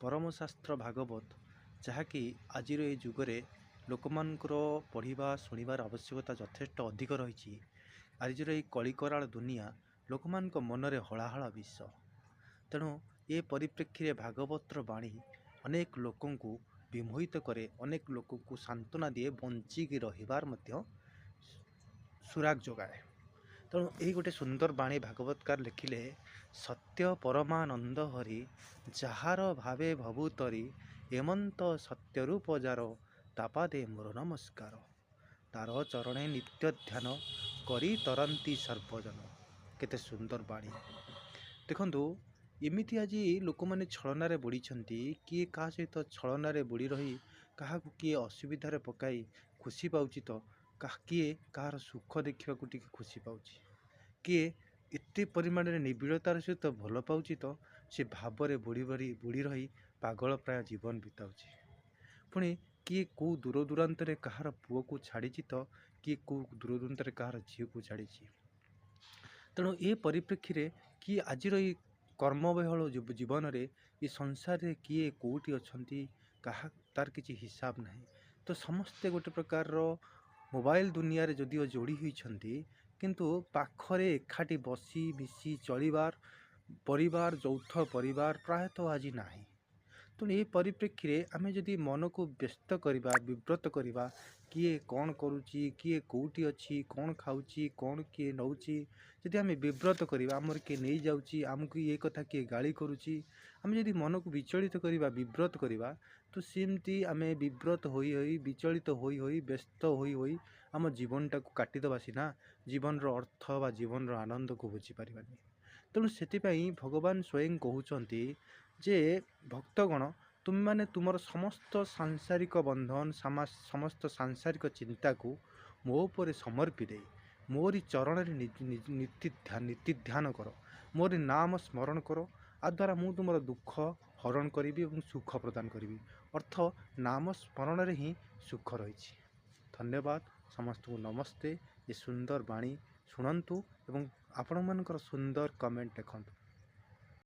ପରମଶାସ୍ତ୍ର ଭାଗବତ, ଯାହାକି ଆଜିର ଏ ଯୁଗରେ ଲୋକମାନଙ୍କର ପଢ଼ିବା ଶୁଣିବାର ଆବଶ୍ୟକତା ଯଥେଷ୍ଟ ଅଧିକ ରହିଛି। ଆଜିର ଏଇ କଳିକରାଳ ଦୁନିଆ, ଲୋକମାନଙ୍କ ମନରେ ହଳାହଳା ବିଷ। ତେଣୁ ଏ ପରିପ୍ରେକ୍ଷୀରେ ଭାଗବତର ବାଣୀ ଅନେକ ଲୋକଙ୍କୁ ବିମୋହିତ କରେ, ଅନେକ ଲୋକଙ୍କୁ ସାନ୍ତ୍ୱନା ଦିଏ, ବଞ୍ଚିକି ରହିବାର ମଧ୍ୟ ସୁରାଗ ଯୋଗାଏ। ତେଣୁ ଏହି ଗୋଟେ ସୁନ୍ଦର ବାଣୀ ଭାଗବତକାର ଲେଖିଲେ, ସତ୍ୟ ପରମାନନ୍ଦ ହରି ଯାହାର ଭାବେ ଭବୁତରି, ଏମନ୍ତ ସତ୍ୟରୂପ ଯାର ତାପାଦେ ମୋର ନମସ୍କାର। ତାର ଚରଣେ ନିତ୍ୟ ଧ୍ୟାନ କରି ତରନ୍ତି ସର୍ବଜନ। କେତେ ସୁନ୍ଦର ବାଣୀ ଦେଖନ୍ତୁ। ଏମିତି ଆଜି ଲୋକମାନେ ଛଳନାରେ ବୁଡ଼ିଛନ୍ତି। କିଏ କାହା ସହିତ ଛଳନାରେ ବୁଡ଼ି ରହି କାହାକୁ କିଏ ଅସୁବିଧାରେ ପକାଇ ଖୁସି ପାଉଛି ତ କିଏ କାହାର ସୁଖ ଦେଖିବାକୁ ଟିକେ ଖୁସି ପାଉଛି। କିଏ ଏତେ ପରିମାଣରେ ନିବିଡ଼ତାର ସହିତ ଭଲ ପାଉଛି ତ ସେ ଭାବରେ ବୁଡ଼ି ବୁଡ଼ି ବୁଡ଼ି ରହି ପାଗଳ ପ୍ରାୟ ଜୀବନ ବିତାଉଛି। ପୁଣି କିଏ କେଉଁ ଦୂର ଦୂରାନ୍ତରେ କାହାର ପୁଅକୁ ଛାଡ଼ିଛି ତ କିଏ କେଉଁ ଦୂର ଦୂରାନ୍ତରେ କାହାର ଝିଅକୁ ଛାଡ଼ିଛି। ତେଣୁ ଏ ପରିପ୍ରେକ୍ଷୀରେ କିଏ ଆଜିର ଏଇ କର୍ମବହୁଳ ଜୀବନରେ ଏ ସଂସାରରେ କିଏ କେଉଁଠି ଅଛନ୍ତି, କାହା ତାର କିଛି ହିସାବ ନାହିଁ। ତ ସମସ୍ତେ ଗୋଟେ ପ୍ରକାରର ମୋବାଇଲ ଦୁନିଆରେ ଯଦିଓ ଯୋଡ଼ି ହୋଇଛନ୍ତି, କିନ୍ତୁ ପାଖରେ ଏକାଠି ବସି ମିଶି ଚଳିବାର ପରିବାର, ଯୌଥ ପରିବାର ପ୍ରାୟତଃ ଆଜି ନାହିଁ। ତେଣୁ ଏ ପରିପ୍ରେକ୍ଷୀରେ ଆମେ ଯଦି ମନକୁ ବ୍ୟସ୍ତ କରିବା, ବିବ୍ରତ କରିବା, କିଏ କ'ଣ କରୁଛି, କିଏ କେଉଁଠି ଅଛି, କ'ଣ ଖାଉଛି, କ'ଣ କିଏ ନେଉଛି, ଯଦି ଆମେ ବିବ୍ରତ କରିବା, ଆମର କିଏ ନେଇଯାଉଛି, ଆମକୁ ଏ କଥା କିଏ ଗାଳି କରୁଛି, ଆମେ ଯଦି ମନକୁ ବିଚଳିତ କରିବା, ବିବ୍ରତ କରିବା, ତ ସେମିତି ଆମେ ବିବ୍ରତ ହୋଇ ହୋଇ, ବିଚଳିତ ହୋଇ ହୋଇ, ବ୍ୟସ୍ତ ହୋଇ ହୋଇ ଆମ ଜୀବନଟାକୁ କାଟିଦେବା ସିନା, ଜୀବନର ଅର୍ଥ ବା ଜୀବନର ଆନନ୍ଦକୁ ବୁଝିପାରିବାନି। ତେଣୁ ସେଥିପାଇଁ ଭଗବାନ ସ୍ୱୟଂ କହୁଛନ୍ତି ଯେ ଭକ୍ତଗଣ, ତୁମେମାନେ ତୁମର ସମସ୍ତ ସାଂସାରିକ ବନ୍ଧନ, ସମସ୍ତ ସାଂସାରିକ ଚିନ୍ତାକୁ ମୋ ଉପରେ ସମର୍ପି ଦେଇ ମୋରି ଚରଣରେ ନୀତି ଧ୍ୟାନ କର, ମୋରି ନାମ ସ୍ମରଣ କର। ଆ ଦ୍ୱାରା ମୁଁ ତୁମର ଦୁଃଖ ହରଣ କରିବି ଏବଂ ସୁଖ ପ୍ରଦାନ କରିବି। ଅର୍ଥ ନାମ ସ୍ମରଣରେ ହିଁ ସୁଖ ରହିଛି। ଧନ୍ୟବାଦ ସମସ୍ତଙ୍କୁ, ନମସ୍ତେ। ଏ ସୁନ୍ଦର ବାଣୀ ଶୁଣନ୍ତୁ ଏବଂ ଆପଣମାନଙ୍କର ସୁନ୍ଦର କମେଣ୍ଟ ଲେଖନ୍ତୁ।